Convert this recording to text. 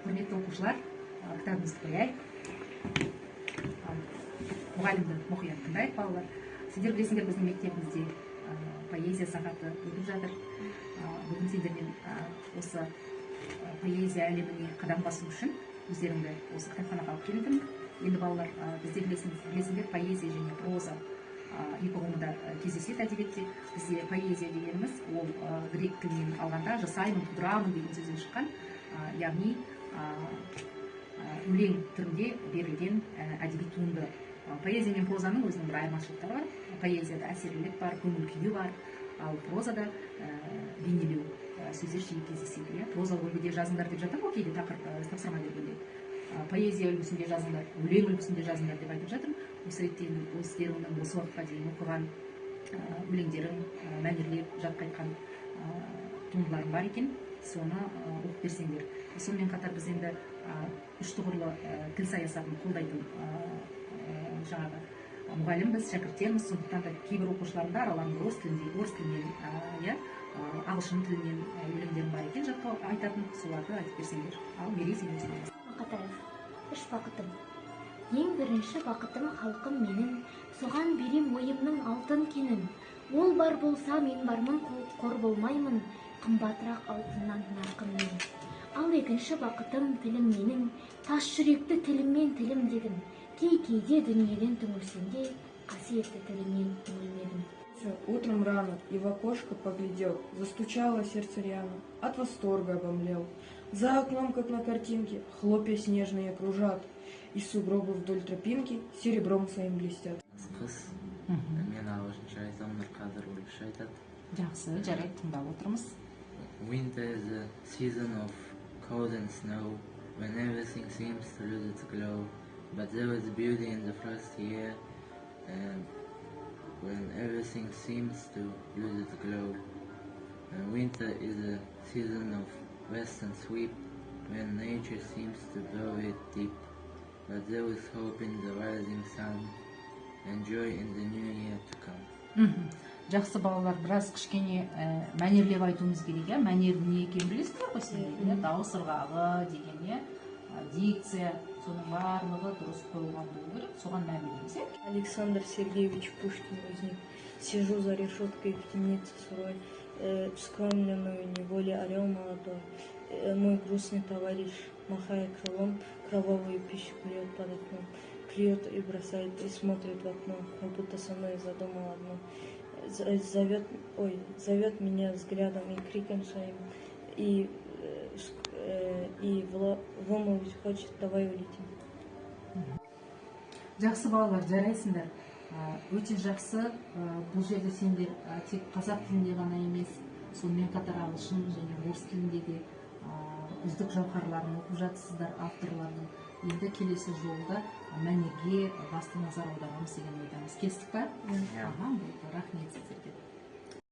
Құрметті оқушылар, кітабымызды қояйық. Ал, мұғалімді мұқият тыңдайық, балалар. Сендер білесіңдер, біздің мектебімізде поэзия сағаты өтіп жатыр. Бүгін сендермен осы поэзия әлеміне қадам басу үшін өздеріңді осы кітапханаға алып келдім. Енді, балалар, бізде білесіңдер, поэзия және проза екі ұғымы да кездеседі әдебиетте. Бізде поэзия дегеніміз ол грек тілінен алғанда жасаймын, тудырамын деген сөзден шыққан, яғни өлең түрінде берілген әдеби туынды. Поэзия мен прозаның өзінің бір айырмашылықтары бар. Поэзияда әсерлілік бар, көңіл күйі бар, ал прозада бейнелеу сөздер жиі кездеседі, иә. Прозалық үлгіде жазыңдар деп жатамын ғой кейде тақырып, тапсырма бергенде. Поэзия үлгісінде жазыңдар, өлең үлгісінде жазыңдар деп айтып жатырмын. Осы ретте енді өздеріңнің осы уақытқа дейін оқыған өлеңдерің, мәнерлеп жатқа айтқан туындыларың бар екен, соны оқып берсеңдер. Сонымен қатар біз енді үш тұғырлы тіл саясатын қолдайтын жаңағы мұғалімбіз, шәкірттерміз. Сондықтан да кейбір оқушыларымда араларында орыс тілінен, иә, ағылшын тілінен өлеңдерім бар екен жатқа айтатын, соларды айтып берсеңдер. Ал, Мерей, сен өзің айтасың. Мақатаев. Үш бақытым. Ең бірінші бақытым — халқым менің, соған берем ойымның алтын кенін. Ол бар болса, мен бармын, қор болмаймын, қымбатырақ алтыннан нарқым менің. Ал екінші бақытым — тілім менің, тас жүректі тіліммен тілімдедім. Кей кейде дүниеден түңілсем де, қасиетті тілімнен түңілмедім. Утром рано и в окошко поглядел, застучало сердце рьяно, от восторга обомлел. За окном, как на картинке, хлопья снежные кружат, и сугробы вдоль тропинки серебром своим блестят. Қыс. Мен ағылшынша айтамын, Нұрқадыр орысша айтады. Жақсы, жарайды, тыңдап отырмыз. Winter is a season of cold and snow, when everything seems to lose its glow. But there is beauty in the frosty air, and when everything seems to lose its glow. And winter is a season of rest and sleep, when nature seems to bury it deep. But there is hope in the rising sun, and joy in the new year to come. Жақсы, балалар, біраз кішкене мәнерлеп айтуымыз керек, иә. Мәнердің не екенін білесіңдер ғой сендер, иә? Дауыс ырғағы деген, иә, дикция, соның барлығы дұрыс қойылған болу керек, соған мән береміз, иә. Александр Сергеевич Пушкин, «Узник». Сижу за решеткой в темнице сырой, вскормленную неволей орел молодой. Мой грустный товарищ, махая крылом, кровавую пищу клюет под окном. Клюет и бросает, и смотрит в окно, как будто со мной задумал одно. Зовет, ой, зовет меня взглядом и криком своим, и вымолвить хочет: «Давай улетим». Жақсы, балалар, жарайсыңдар. Өте жақсы. Бұл жерде сендер тек қазақ тілінде ғана емес, сонымен қатар ағылшын және орыс тілінде де үздік жауһарларын оқып жатсыздар авторлардың. Енді келесі жолда мәнерге басты назар аударамыз деген ойдамыз. Келістік па? Иә. Аха, болды, рахмет сіздерге.